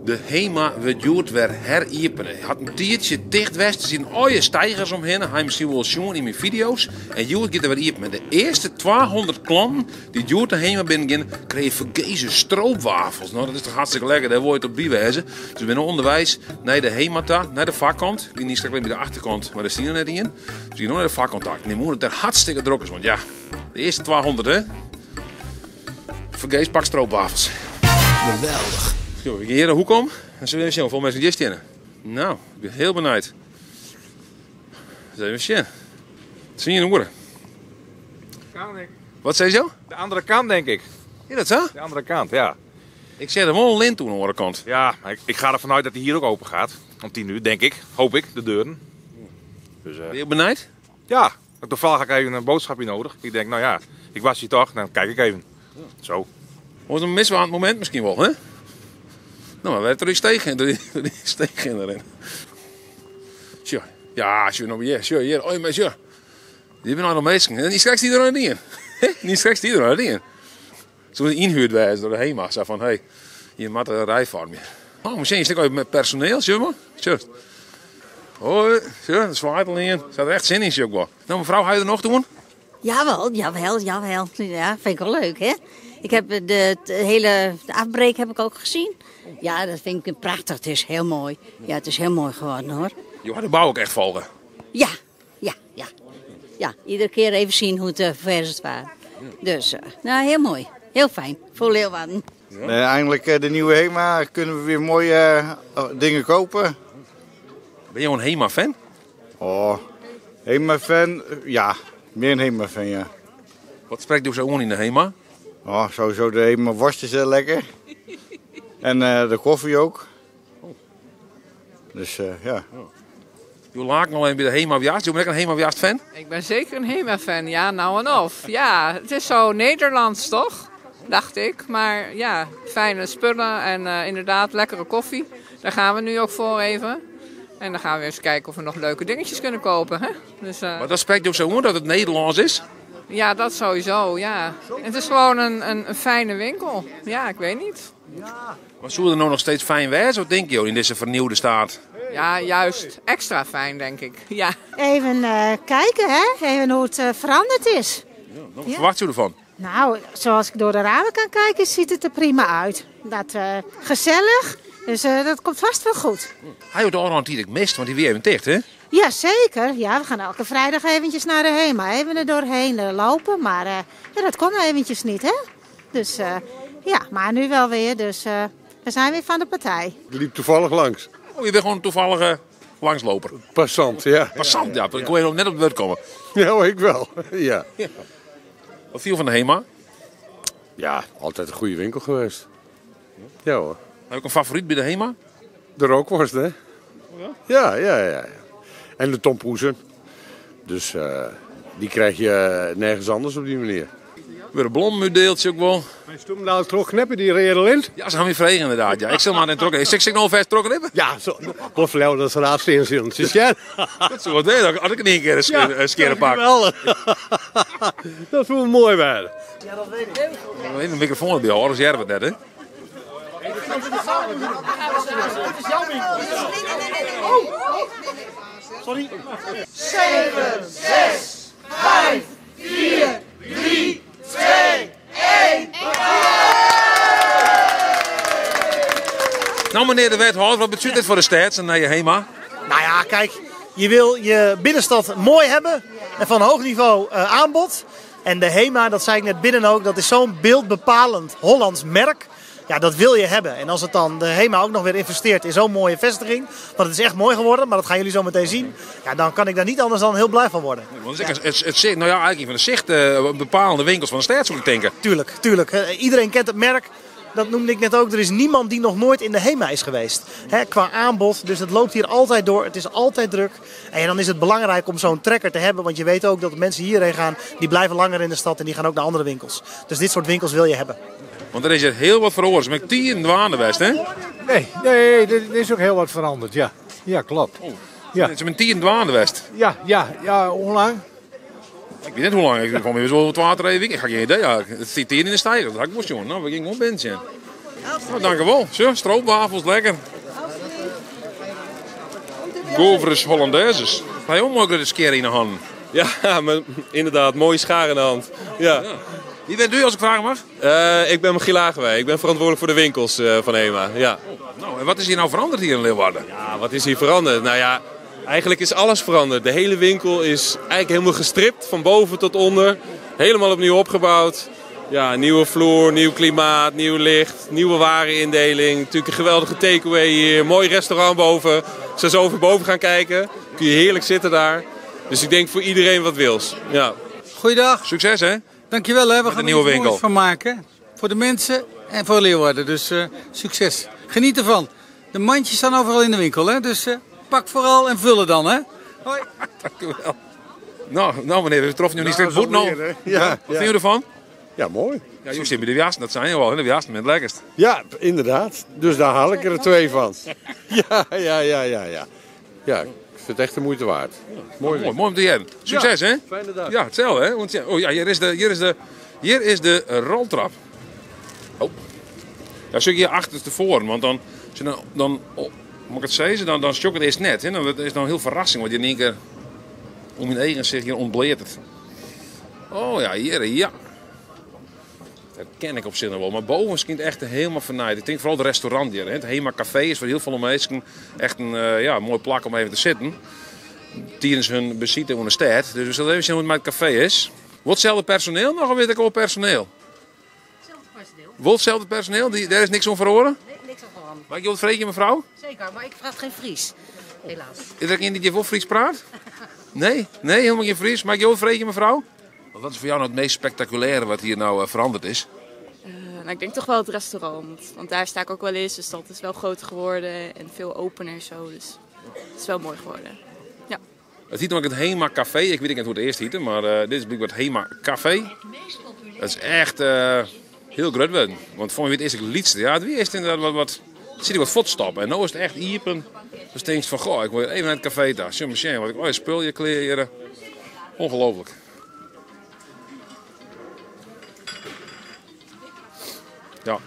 De Hema wurdt hjoed wer heriepene. Hat in tiidsje ticht west, der sieten allegear steigers omhinne, ha je miskien wol sjoen yn myn fideo's. En hjoed giet er wer iepen. En de earste 200 klanten dy't hjoed de Hema binnen gean, krije fergeze stroopwafels. No, dat is toch hartstikke lekker, dêr wol je toch by wêze. Dus we binne ûnderweis nei de Hema ta, nei de foarkant. Ik wie niiskrekt by de achterkant, mar dêr stie noch net ien. Dus we gean no nei de foarkant ta. Ik nim oan dat it dêr hartstikke drok is, want ja, de earste 200 hè. Fergees pak stroopwafels. Geweldich. Zo, we gaan hier de hoek om en zullen we even zien hoeveel mensen hier staan. Nou, ik ben heel benieuwd. Dus even zien. 10 uur. Kan ik. Wat zei je? De andere kant, denk ik. Is dat zo? De andere kant, ja. Ik zet er wel een lint toe aan de andere kant. Ja, maar ik ga ervan uit dat hij hier ook open gaat. Om 10 uur, denk ik. Hoop ik, de deuren. Dus, Ben je benijd? Ja, toevallig had ik even een boodschapje nodig. Ik denk, nou ja, ik was hier toch, dan kijk ik even. Zo. Was een miswaand moment misschien wel, hè? Nou, maar we hebben er iets tegen, er is tegen erin. Tja, ja, tja, nou hier, tja, hier, oh, maar tja. Die hebben nou nog mensen. En die straks die er nog niet in. Die straks die er nog niet in. Zo'n inhuurd wijze door de HEMA. Zo van, hey, je moet een rij vormen. Oh, misschien is het ook met personeel, zie je maar. Tja. Hoi, tja, dat zwaait al in. Ze had er echt zin in, zie ik wel. Nou, mevrouw, ga je er nog doen? Jawel, jawel, jawel. Ja, vind ik wel leuk, hè? Ik heb de, het hele de afbreek heb ik ook gezien. Ja, dat vind ik prachtig. Het is heel mooi. Ja, het is heel mooi geworden, hoor. Je had de bouw ook echt volgen. Ja, ja, ja. Ja, iedere keer even zien hoe het uh, ver is het waar. Dus, uh, nou, heel mooi. Heel fijn. Voor Leeuwarden. Nee, eindelijk de nieuwe HEMA. Kunnen we weer mooie dingen kopen. Ben je een HEMA-fan? Oh, HEMA-fan? Ja, meer een HEMA-fan, ja. Wat spreekt u zo aan in de HEMA? Oh, sowieso de HEMA worst is heel lekker. En uh, de koffie ook. Dus uh, ja. Je laat nog even bij de HEMA Wiast. Je bent ook een HEMA Wiast fan? Ik ben zeker een HEMA fan, ja, nou en of. Ja, het is zo Nederlands toch? Dacht ik. Maar ja, fijne spullen en uh, inderdaad lekkere koffie. Daar gaan we nu ook voor even. En dan gaan we eens kijken of we nog leuke dingetjes kunnen kopen. Hè? Dus, uh... Maar dat spreekt ook zo aan dat het Nederlands is? Ja, dat sowieso, ja. Het is gewoon een, een, een fijne winkel. Ja, ik weet niet. Maar zullen er nou nog steeds fijn wijzen, of denk je in deze vernieuwde staat? Ja, juist extra fijn, denk ik. Ja. Even uh, kijken, hè? Even hoe het uh, veranderd is. Ja, wat ja. verwacht u ervan? Nou, zoals ik door de ramen kan kijken, ziet het er prima uit. Dat, uh, gezellig, dus dat komt vast wel goed. Hij wordt al natuurlijk mist, want die weer even dicht, hè? Ja, zeker. Ja, we gaan elke vrijdag eventjes naar de HEMA. Even er doorheen lopen, maar uh, ja, dat kon eventjes niet, hè? Dus uh, ja, maar nu wel weer. Dus uh, we zijn weer van de partij. Ik liep toevallig langs. Oh, je bent gewoon een toevallige langsloper? Passant, ja. Passant, ja. Ik kon je net op de beurt komen. Ja, ik wel. Ja. ja. Wat viel van de HEMA? Ja, altijd een goede winkel geweest. Ja hoor. Heb ik een favoriet bij de HEMA? De rookworst, hè? Oh, ja? Ja, ja, ja. En de tompoezen. Dus uh, die krijg je nergens anders op die manier. Weer een blommudeeltje ook wel. Mijn stoem nou terugknippen, die rode lint. Ja, ze gaan weer vregen inderdaad. Ja. Ik zal maar in trokken. Ik zit nog vast trokken hebben. Ja, zo. Wat flauw dat ze raad steen zullen. Ja. Dat is wat nee, had ik in één keer een, ja, een skere pak. Wel. dat voelt mooi werden. Ja, dat weet ik. Even een microfoon erbij horen, als jij het net, hè? Het is jouw winkel. Oh, sorry. 7, 6, 5, 4, 3, 2, 1. Nou meneer de wethouder, wat betekent dit voor de stad en naar je HEMA? Nou ja, kijk, je wil je binnenstad mooi hebben en van hoog niveau uh, aanbod. En de HEMA, dat zei ik net binnen ook, dat is zo'n beeldbepalend Hollands merk. Ja, dat wil je hebben. En als het dan de HEMA ook nog weer investeert in zo'n mooie vestiging, want het is echt mooi geworden, maar dat gaan jullie zo meteen zien. Ja, dan kan ik daar niet anders dan heel blij van worden. Want het, het, het, het, nou ja, eigenlijk van de zicht uh, bepalende winkels van de stad, zou ik denken. Tuurlijk, tuurlijk. Iedereen kent het merk. Dat noemde ik net ook. Er is niemand die nog nooit in de HEMA is geweest. He, qua aanbod. Dus het loopt hier altijd door. Het is altijd druk. En dan is het belangrijk om zo'n trekker te hebben. Want je weet ook dat de mensen hierheen gaan. Die blijven langer in de stad en die gaan ook naar andere winkels. Dus dit soort winkels wil je hebben. Want er is er heel wat veranderd. Met tien dwaande best, hè? Nee, nee, er is ook heel wat veranderd, ja. Ja, klopt. Oh. Ja. Het is met tien dwaande best. Ja, ja, ja, hoe lang? Ik weet niet hoe lang. Ik kwam hier zo het water even. Ik ga geen idee. Ja, het zit hier in de stijger. Dat had ik moest jongen. Nou, we gingen gewoon benchen. Nou, dankjewol. Zo, stroopwafels, lekker. Gaufres Hollandaises. Hij ook mooi de skeer in de handen. Ja, maar inderdaad, mooie schaar in de hand. Ja. Wie bent u als ik vragen mag? Ik ben Michiel Lagerwij. Ik ben verantwoordelijk voor de winkels van HEMA. Ja. Nou, en wat is hier nou veranderd hier in Leeuwarden? Ja, wat is hier veranderd? Nou ja, eigenlijk is alles veranderd. De hele winkel is eigenlijk helemaal gestript, van boven tot onder. Helemaal opnieuw opgebouwd. Ja, nieuwe vloer, nieuw klimaat, nieuw licht, nieuwe warenindeling. Natuurlijk een geweldige takeaway hier, mooi restaurant boven. Ze zo over boven gaan kijken. Kun je heerlijk zitten daar. Dus ik denk voor iedereen wat wils. Ja. Goeiedag. Succes hè. Dankjewel hè. We de gaan nieuwe er iets winkel. moois van maken. Voor de mensen en voor Leeuwarden. Dus succes. Geniet ervan. De mandjes staan overal in de winkel hè. Dus pak vooral en vullen dan hè. Hoi. Dank u wel. Nou, meneer, we troffen nu niet Nou, strikt boet zo nou. weer, hè? Ja, Wat ja. vind je ervan? Ja, mooi. Ja, je zit bij de Jassen, dat zijn je wel. hè? De Jassen met het lekkerst. Ja, inderdaad. Dus daar haal ik er twee van. Ja, ja, ja, ja, ja. Ja, ik vind het echt de moeite waard. Mooi, mooi, mooi om te hebben. Succes, Ja, hè? fijne dag. Ja, hetzelfde, hè? Want, ja, oh ja, hier is de roltrap. Oh. Ja, zul ik hier achter tevoren, want dan, dan, oh, moet ik het zeggen, dan sjok het eerst net. Hè? Dan is het dan heel verrassing, want je in één keer om je eigen zich hier ontbleert het. Oh ja, hier, ja. Dat ken ik op zich nog wel. Maar boven schijnt echt helemaal vernaaid. Ik denk vooral het restaurant hier. Hè? Het Hema Café is voor heel veel mensen echt een ja, mooi plak om even te zitten. Tijdens hun bezit in de stad. Dus we zullen even zien hoe het met het café is. Wordt hetzelfde personeel nog of weet ik al personeel? Wordt hetzelfde personeel? Die, daar is niks om verloren? Nee, niks aan veranderd. Mag ik je wat vreten, mevrouw? Zeker, maar ik praat geen Fries. Helaas. Is er iemand die wel Fries praat? Nee, nee, helemaal geen Fries. Mag ik je wat vreten, mevrouw? Wat is voor jou nou het meest spectaculaire wat hier nou veranderd is? Nou, ik denk toch wel het restaurant. Want daar sta ik ook wel eens, dus dat is wel groter geworden en veel opener zo. Dus het is wel mooi geworden. Ja. Het heet namelijk het Hema Café. Ik weet niet hoe het eerst heette, maar dit is blijkbaar het Hema Café. Dat is echt heel groot geworden. Want voor mij het eerst het liedste. Ja, het wie is inderdaad wat zit ik wat voetstappen. En nu is het echt iepen. Dus denk je van, goh, ik wil even naar het café daar. Tjonge, tjonge, wat ik ooit spul je kleren. Ongelooflijk. Ja,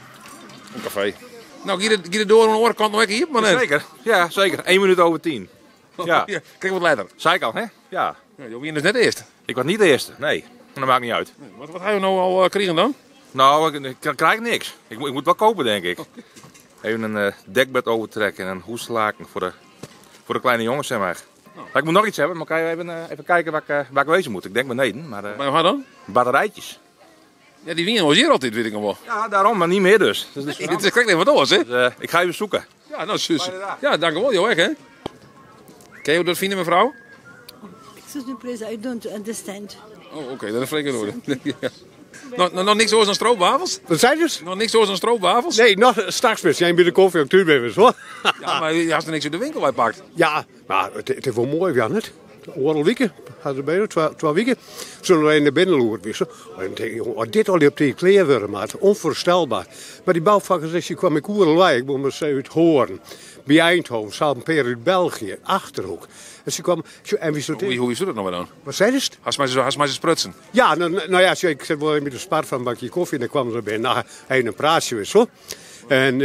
een café. Nou, giet het door aan de oorkant nog hier, maar net. Zeker, ja, zeker. 10:01. Ja. Ja, kijk wat leider. Zei ik al, hè? Ja. Ja, je bent dus net de eerste. Ik was niet de eerste, nee. Dat maakt niet uit. Wat ga je nou al krijgen dan? Nou, ik krijg niks. Ik moet wel kopen, denk ik. Even een dekbed overtrekken en een hoeslaken voor de kleine jongens, zeg maar. Nou. Maar ik moet nog iets hebben, maar kan je even kijken waar ik wezen moet. Ik denk beneden, maar... Maar waar dan? Batterijtjes. Ja, die wien was hier altijd, weet ik nog wel. Ja, daarom, maar niet meer dus. Dus Nee, het is kijk even wat anders, hè? Dus, ik ga even zoeken. Ja, nou, zus. Ja, dank u wel, joh, echt, hè? Ken je dat vinden, mevrouw? Excuse me, please, I don't understand. Oh, oké, dat is flink in orde. Ja. Nog niks oors dan stroopwafels? Wat zijn dus? Nog niks oors dan stroopwafels? Nee, nog straks mis. Jij bij de koffie, ook tuur hoor. Ja, maar je had er niks in de winkel bij pakt. Ja, maar het is wel mooi, Jan, het. Oorlog weken, hadden we bijna 12 weken. Zullen wij in de binnenloer wisselen? En dan denk ik, jongen, dit al op die kleerwurm, maat. Onvoorstelbaar. Maar die bouwvakkers, die kwam ik oerlui, ik moet maar zeggen, uit Hoorn. Bij Eindhoven, Salmpeer uit België, Achterhoek. En ze kwam, en wie Hoe, hoe is dat nou weer dan? Wat zei ze? Has maar ze sprutsen. Ja, nou ja, ik zat wel met de spar van een bakje koffie en dan kwam ze binnen. Nou, hij een praatje weer zo. En,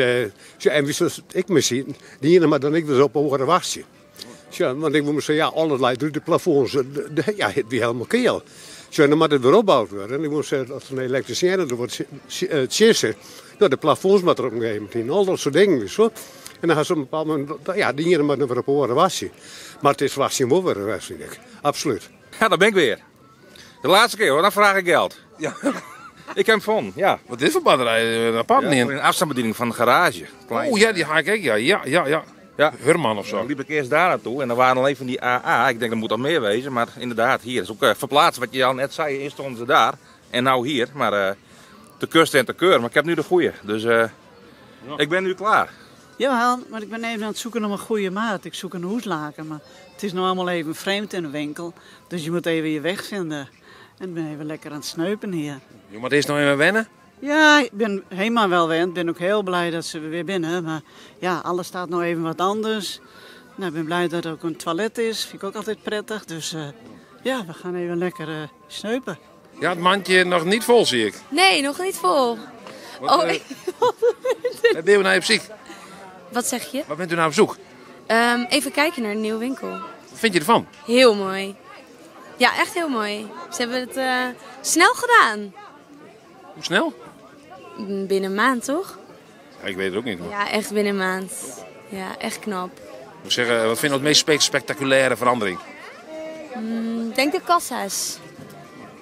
en wie zo, ik misschien, die ene maar dan ik dus op een horen wasje. Ja, want ik moet maar zeggen, ja, allerlei door de plafonds, ja, het wie helemaal keel. Ja, dan moet het weer opgebouwd worden. En ik moet zeggen, als er een elektricien er wordt tjissen, nou, de plafonds moet er op een gegeven moment in, al dat soort dingen. Dus, zo. En dan gaan ze op een bepaald moment, ja, die ene moet weer op horen wasje. Maar het is wasje mooi weer, vind ik. Absoluut. Ja, daar ben ik weer. De laatste keer hoor, dan vraag ik geld. Ja. Ik heb hem van, ja. Wat is voor batterij? Een apart Ja, niet. voor een afstandsbediening van de garage. Klein. Oh ja, die ga ik ook, ja, ja, ja, ja. Ja. Hurman of zo. Dan liep ik eerst daar naartoe en er waren alleen van die AA. Ik denk dat moet al meer wezen, maar inderdaad hier. is ook verplaatst wat je al net zei. Eerst stonden ze daar en nou hier. Maar te kust en te keur. Maar ik heb nu de goeie. Dus ik ben nu klaar. Jawel, maar ik ben even aan het zoeken naar een goede maat. Ik zoek een hoeslaken, maar het is nou allemaal even vreemd in de winkel. Dus je moet even je weg vinden. En ik ben even lekker aan het sneupen hier. Je moet eerst nog even wennen. Ja, ik ben helemaal wel wend. Ik ben ook heel blij dat ze weer binnen. Maar ja, alles staat nou even wat anders. Nou, ik ben blij dat er ook een toilet is. Vind ik ook altijd prettig. Dus ja, we gaan even lekker sneupen. Ja, het mandje nog niet vol, zie ik. Nee, nog niet vol. Wat, Oh, Waar ben je nou op zoek? Wat zeg je? Waar bent u nou op zoek? Even kijken naar de nieuwe winkel. Wat vind je ervan? Heel mooi. Ja, echt heel mooi. Ze hebben het snel gedaan. Hoe snel? Binnen een maand, toch? Ja, ik weet het ook niet. Maar. Ja, echt binnen een maand. Ja, echt knap. Ik moet zeggen, wat vind je het meest spectaculaire verandering? Ik denk de kassa's.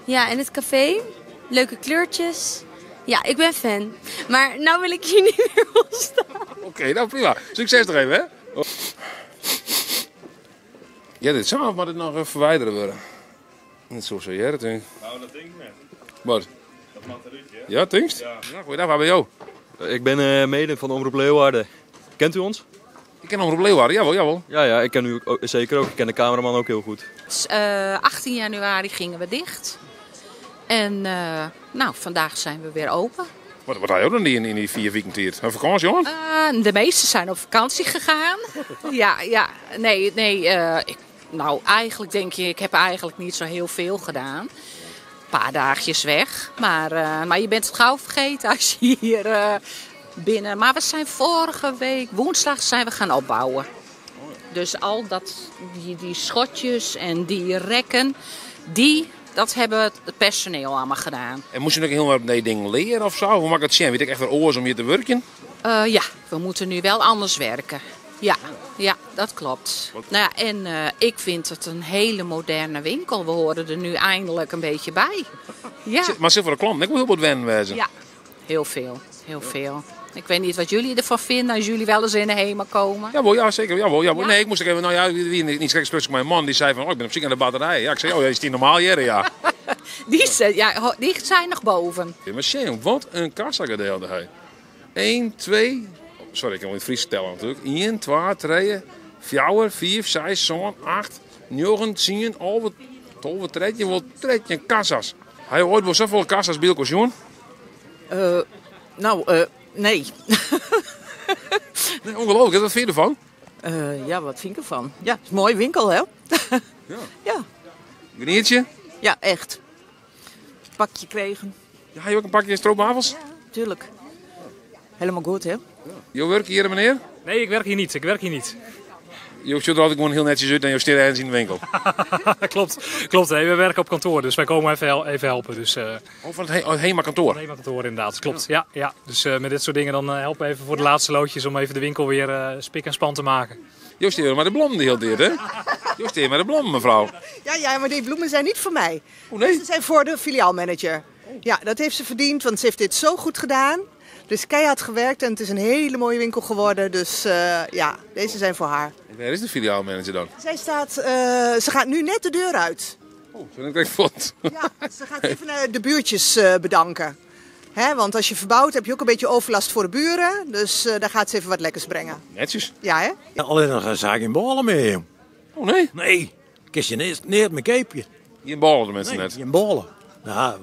Ja, en het café. Leuke kleurtjes. Ja, ik ben fan. Maar nou wil ik hier niet meer op staan. Oké, nou prima. Succes nog even, hè? Ja, dit zou maar dit nog even verwijderen worden. Net zo zou jij dat doen. Nou, dat denk ik net. Wat? Dat mag eruit, hè? Ja, Tinkst? Ja. Ja, goeiedag, waar ben jou? Ik ben mede van Omroep Leeuwarden. Kent u ons? Ik ken Omroep Leeuwarden, jawel, jawel. Ja, ja, ik ken u ook, zeker ook. Ik ken de cameraman ook heel goed. Dus, 18 januari gingen we dicht. En vandaag zijn we weer open. Wat had je ook nog niet in die 4 weken tijd? Een vakantie, jongen? De meesten zijn op vakantie gegaan. Ja, ja. Nee, nee. Ik, nou, eigenlijk denk je, ik heb eigenlijk niet zo heel veel gedaan. Een paar dagjes weg. Maar je bent het gauw vergeten als je hier binnen... Maar we zijn vorige week, woensdag, zijn we gaan opbouwen. Dus al die schotjes en die rekken, dat hebben het personeel allemaal gedaan. En moest je nog heel wat nee dingen leren of zo? Hoe mag ik het zien? Weet ik echt wel oors om hier te werken? Ja, we moeten nu wel anders werken. Ja, ja, dat klopt. Wat? En ik vind het een hele moderne winkel. We horen er nu eindelijk een beetje bij. Ja. Maar zit voor de klant, ik wil heel wat wennen wezen. Ja, heel veel. Heel veel. Ik weet niet wat jullie ervan vinden als jullie wel eens in de HEMA komen. Jawel, ja, zeker. Jawel, jawel. Ja? Nee, ik moest ook even, nou ja, wie niet schrik sprak mijn man, die zei van, oh, ik ben op zoek naar de batterij. Ja, ik zei, oh, ja, is die normaal hier? Ja. Die zijn nog boven. Ja, maar shame, wat een kassa gedeelte hij. 1, 2, sorry, ik kan wel in het Fries tellen natuurlijk. 1, 2, 3, 4, 5, 6, 7, 8, 9, 10, 11, 12, 13, wel 13 kassa's. Hij ooit wel zoveel kassa's bij elkaar zien? Nee. Nee, ongelooflijk, wat vind je ervan? Ja, wat vind ik ervan? Ja, het is een mooie winkel, hè? Ja. Ja. Genietje? Ja, echt. Pakje kregen. Ja, je ook een pakje stroopwafels? Ja, tuurlijk. Helemaal goed, hè? Je werkt hier, meneer? Nee, ik werk hier niet. Ik werk hier niet. Je ziet er altijd gewoon heel netjes uit en je staat ergens in de winkel. Klopt, klopt. Nee, we werken op kantoor, dus wij komen even helpen. Dus, oh, van het HEMA kantoor? Het HEMA kantoor inderdaad, klopt. Ja. Ja, ja. Dus met dit soort dingen dan helpen we even voor de laatste loodjes om even de winkel weer spik en span te maken. Joost, hier maar de blom die heel duur, hè? Joost, hier maar de blom, mevrouw. Ja, ja, maar die bloemen zijn niet voor mij. Oh, nee? Ze zijn voor de filiaalmanager. Ja, dat heeft ze verdiend, want ze heeft dit zo goed gedaan. Er is keihard gewerkt en het is een hele mooie winkel geworden. Dus ja, deze zijn voor haar. En waar is de filiaalmanager dan? Ze gaat nu net de deur uit. Oh, zo ik vond. Ja, ze gaat even de buurtjes bedanken. Hè, want als je verbouwt heb je ook een beetje overlast voor de buren. Dus daar gaat ze even wat lekkers brengen. Netjes. Ja, hè? Ja, alleen nog een zaak in Balen mee, joh. Oh, nee? Nee. Kist je neer mijn keepje. In Balen de mensen nee, net? in Balen. Nou,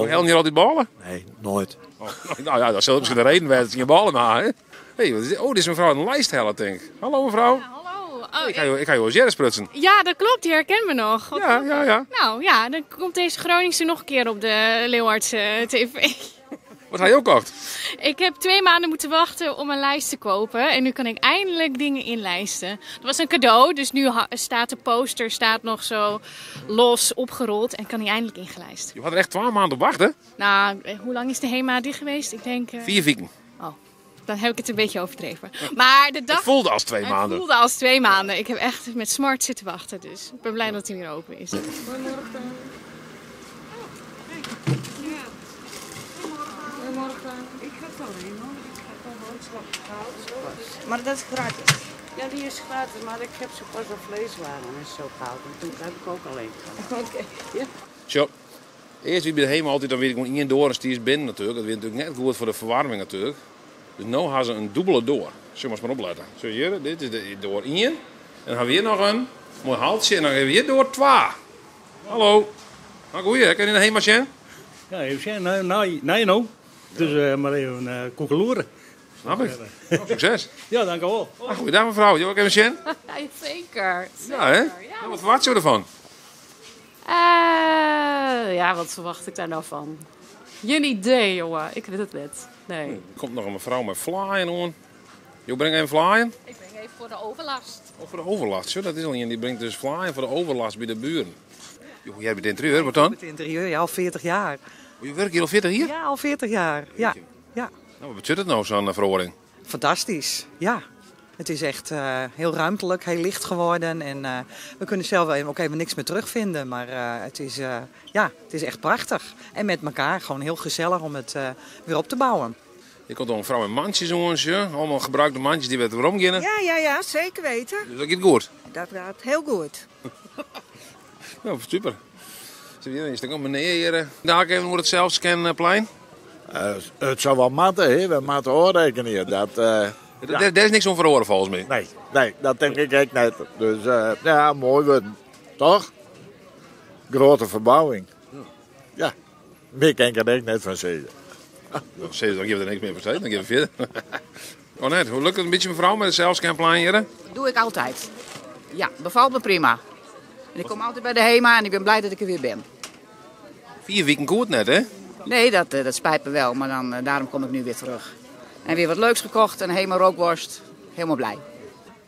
Hel niet altijd ballen? Nee, nooit. Oh, nou ja, dat zal misschien de reden zijn dat ze geen ballen na, hè? Hey, wat is dit? Oh, dit is mevrouw een lijstheller, denk ik. Hallo, mevrouw. Ja, hallo. Oh, ik ga je wel eens sprutsen. Ja, dat klopt. Je herkent me nog. Wat Ja, ja, ja. Nou ja, dan komt deze Groningse nog een keer op de Leeuwardse tv. Wat ga je ook kocht? Ik heb 2 maanden moeten wachten om een lijst te kopen. En nu kan ik eindelijk dingen inlijsten. Dat was een cadeau, dus nu staat de poster nog zo los opgerold. En kan die eindelijk ingelijst. Je had er echt 2 maanden op wachten? Nou, hoe lang is de HEMA dicht geweest? Ik denk... 4 weken. Oh, dan heb ik het een beetje overdreven. Maar de dag... Het voelde als 2 maanden. Het voelde als 2 maanden. Ik heb echt met smart zitten wachten. Dus ik ben blij dat hij weer open is. Goedemorgen. Ik ga het alleen hoor. Ik heb al boodschappen gehaald. Maar dat is gratis. Ja, die is gratis, maar ik heb ze pas op vleeswaren en zo gehaald. En toen heb ik ook alleen gehaald. Oké. Ja. Zo. Eerst wie bij de HEMA altijd, dan weet ik gewoon één door en die is binnen natuurlijk. Dat weet natuurlijk net goed voor de verwarming natuurlijk. Dus nu hebben ze een dubbele door. Zullen we eens maar opletten. Zo hier, dit is de door 1. En dan hebben we hier nog een mooi haaltje en dan hebben we hier door 2. Hallo. Nou, goeie, kan je in de HEMA zijn? Ja, even zijn. Nee, nee, nee, nou. Dus maar even koekeloeren. Snap ik. Nou, succes. Ja, dank u wel. Ah, goeiedag mevrouw. Je ook even zin? Ja, zeker. Ja, hè? Nou, wat verwacht je ervan? Ja, wat verwacht ik daar nou van? Geen idee, jongen. Ik weet het net. Nee. Er komt noch in mefrou mei flaaien oan. Jo bringe even flaaien? Ik breng even foar de overlast. Oh, foar de overlast. Zo, dat is al ien dy bringt dus flaaien foar de overlast by de buren. Jo, jij bent interieur, wat dan? Het interieur, ja, al 40 jaar. Oh, je werkt hier al 40 jaar? Ja, al 40 jaar. Ja, ja. Nou, wat betsjut it no, sa'n feroaring? Fantastisch, ja. Het is echt heel ruimtelijk, heel licht geworden. En we kunnen zelf ook even niks meer terugvinden. Maar het is echt prachtig. En met elkaar gewoon heel gezellig om het weer op te bouwen. Je komt al in frou mei mantsjes oan, ja. Allegear gebrûkte mantsjes dy't wer weromgeane. Ja, ja, ja, zeker weten. Dus dat giet goed? Dat gaat heel goed. Nou, super. Hier is er ook meneer hier. Daar even oer it zelfscanplein. Het zou wel moeten, hè? We moeten oorrekenen hier. Dat ja. Daar is niks om feroare folgens my. Nee, nee, dat denk ik ook net. Dus ja, moai wurden. Toch? Grutte ferbouwing. Ja, mear kin ik der ek net fan sizze. Dan sizze, dan geane we der niks mear fan sizze, dan geane we fierder. Oh net, hoe lukt it in bytsje mefrou mei it zelfscanplein hjir? Doe ik altijd. Ja, befalt me prima. En ik kom altijd by de HEMA en ik ben blij dat ik der wer bin. 4 wiken goed net, hè? Nee, dat spijt me wel, maar daarom kom ik nu weer terug. En weer wat leuks gekocht, een HEMA rookworst. Helemaal blij.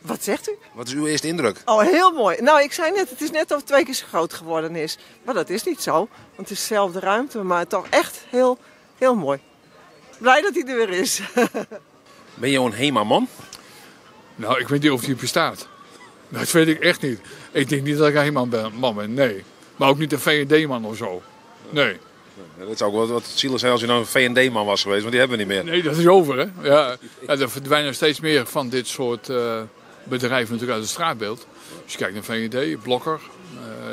Wat zegt u? Wat is uw eerste indruk? Oh, heel mooi. Nou, ik zei net, het is net of het 2 keer zo groot geworden is. Maar dat is niet zo, want het is dezelfde ruimte, maar toch echt heel, heel mooi. Blij dat hij er weer is. Ben je een HEMA-man? Nou, ik weet niet of die bestaat. Dat weet ik echt niet. Ik denk niet dat ik een HEMA-man ben, nee. Maar ook niet een V en D-man of zo. Nee. Ja, dat zou ook wel wat zielig zijn als je nou een V en D-man was geweest, want die hebben we niet meer. Nee, dat is over, hè. Ja, ja, er verdwijnen steeds meer van dit soort bedrijven natuurlijk uit het straatbeeld. Als je kijkt naar V en D, Blokker,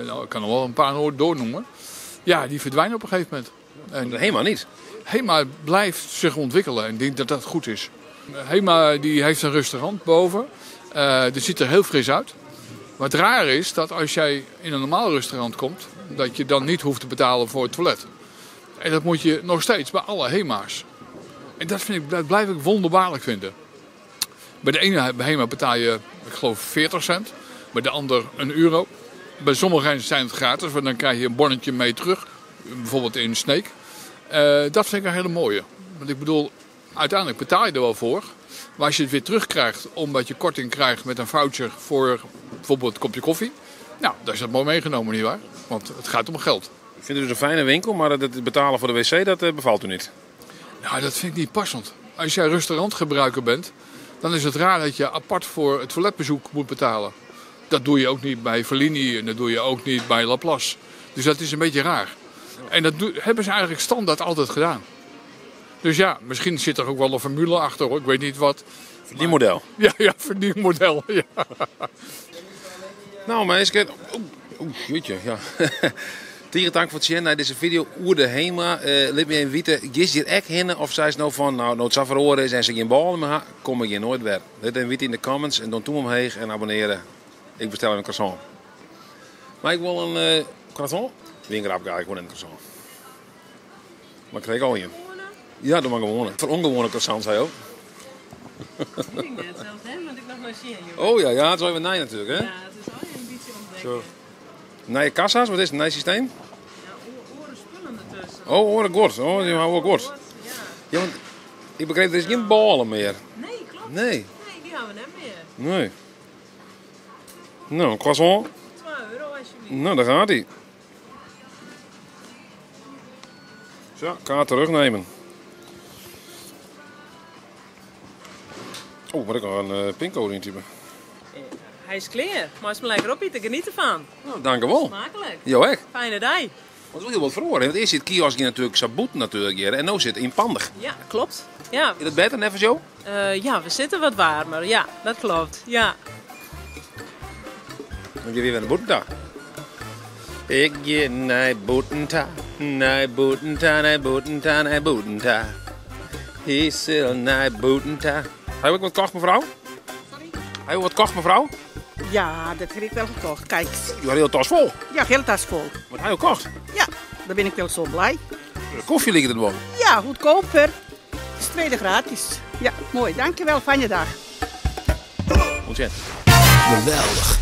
nou, ik kan er wel een paar doornoemen. Ja, die verdwijnen op een gegeven moment. En de HEMA niet? HEMA blijft zich ontwikkelen en ik denk dat dat goed is. HEMA die heeft een restaurant boven. Dat ziet er heel fris uit. Maar het rare is dat als jij in een normaal restaurant komt, dat je dan niet hoeft te betalen voor het toilet. En dat moet je nog steeds bij alle HEMA's. En dat blijf ik wonderbaarlijk vinden. Bij de ene HEMA betaal je, ik geloof, 40 cent. Bij de ander een euro. Bij sommigen zijn het gratis, want dan krijg je een bonnetje mee terug. Bijvoorbeeld in Sneek. Dat vind ik een hele mooie. Want uiteindelijk betaal je er wel voor. Maar als je het weer terugkrijgt, omdat je korting krijgt met een voucher voor bijvoorbeeld een kopje koffie. Nou, daar is dat mooi meegenomen, nietwaar? Want het gaat om geld. Ik vind het dus een fijne winkel, maar het betalen voor de wc, dat bevalt u niet? Nou, dat vind ik niet passend. Als jij restaurantgebruiker bent, dan is het raar dat je apart voor het toiletbezoek moet betalen. Dat doe je ook niet bij Fellini en dat doe je ook niet bij Laplace. Dus dat is een beetje raar. En dat hebben ze eigenlijk standaard altijd gedaan. Dus misschien zit er ook wel een formule achter, hoor. Ik weet niet wat. Verdienmodel. Ja, ja, verdienmodel. Ja. Nou, meisje. Oeh, oeh, jeetje, ja. Tige tank foar it sjen nei dizze video oer de HEMA. Lit my even witte, giest hjir ek hinne of seist no fan, nou, no't sa feroare is en se gjin bôle mear ha, kom ik hjir noait wer. Lit even witte yn de comments en doch tûm omheech en abonnearje. Ik bestel even in croissant. Mar ik wol in croissant? Wie in grapke, ik wol net in croissant. Maar ik kreeg al ien. Ja, doe mar gewoane. Foar ûngewoane croissant, sei jo. Dat weet ik net zelfs, hè? Want ik nog maar zien, joh. Oh ja, ja, het is wel even nij natuurlijk, hè? Ja, het is al een beetje ontdekken. Zo. Nije kassa's, wat is het? Nij systeem? Ja, oare spullen ertussen. Oh, oare guod. Oh, die hawwe oare guod. Ja. Ja, want ik begreep, der is gjin bôle mear. Nee, klopt. Nee. Nee, dy hawwe we net mear. Nee. Nou, een croissant. 2 euro alsjeblieft. Nou, daar gaat hij. Zo, kaart terugnemen. Oh, moet ik nog een pincode intypen? Hij is klear, maar is me lekker op te genieten van. Nou, dank u wel. Smakelijk. Jo, echt. Fijne dag. Want het is wel heel wat verloren. Want eerst zit kiosk hier natuurlijk zo boet natuurlijk hier. En nu zit het inpandig. Ja, klopt. Ja. Is dat beter, net als jou? Ja, we zitten wat warmer. Ja, dat klopt. Ja. Dan ga je weer naar de boeten daar. Ik ga naar boeten ta, naar boeten ta, naar boeten ta, naar boeten ta. Ik zal naar boeten ta. Heb ik wat kocht, mevrouw? Sorry? Heb je wat kocht, mevrouw? Ja, dat heb ik wel gekocht. Kijk. Je had heel tas vol. Ja, heel tas vol. Wat heb je gekocht? Ja, daar ben ik wel zo blij. De koffie ligt er wel. Ja, goedkoper. Het is tweede gratis. Ja, mooi. Dankjewel. Fijne dag. Ontzettend. Geweldig.